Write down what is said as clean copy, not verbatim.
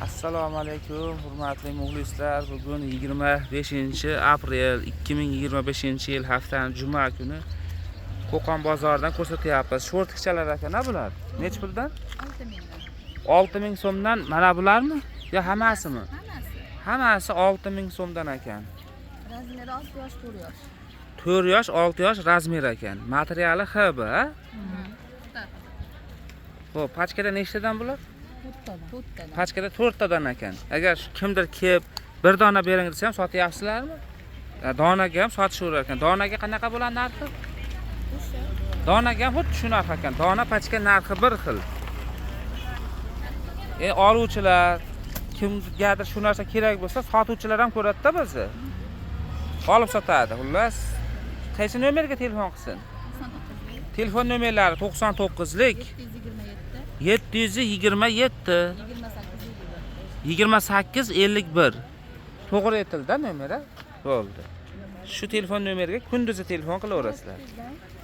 Assalomu alaykum, hurmatli muxlislar. Bugun 25 aprel 2025 yil, haftani juma kuni Qo'qon bozoridan ko'rsatyapmiz. Sho'rtqichalar ekan bular. Nechi puldan? 6 mingdan. 6000 so'mdan mana bularmi? Yo hammasimi? Hammasi. Hammasi 6000 so'mdan ekan. Размер i 6 yosh, 4 yosh. 4 yosh, 6 yosh размер ekan. Materiali HB, a? Xo'p, pachkada nechtadan bular? To'rttadan. To'rttadan. Pachkada to'rttadan ekan. Agar shu kimdir kelib bir dona bering desa ham sotyapsizlarmi? Donaga ham sotishaverar ekan. Donaga qanaqa bo'ladi narxi? O'sha. Donaga ham xuddi shu narx ekan. Dona, pachka narxi bir xil. Oluvchilar kimgadir shu narsa kerak bo'lsa, sotuvchilar ham ko'radida bizni. Olib sotadi. Xullas, qaysi nomerga telefon qilsin? 99. Telefon nomerlari 99lik 727 727 28 28 51. To'g'ri aytildi nomer, a? Bo'ldi. Shu telefon nomeriga kunduzi telefon qilaverasizlar. 51.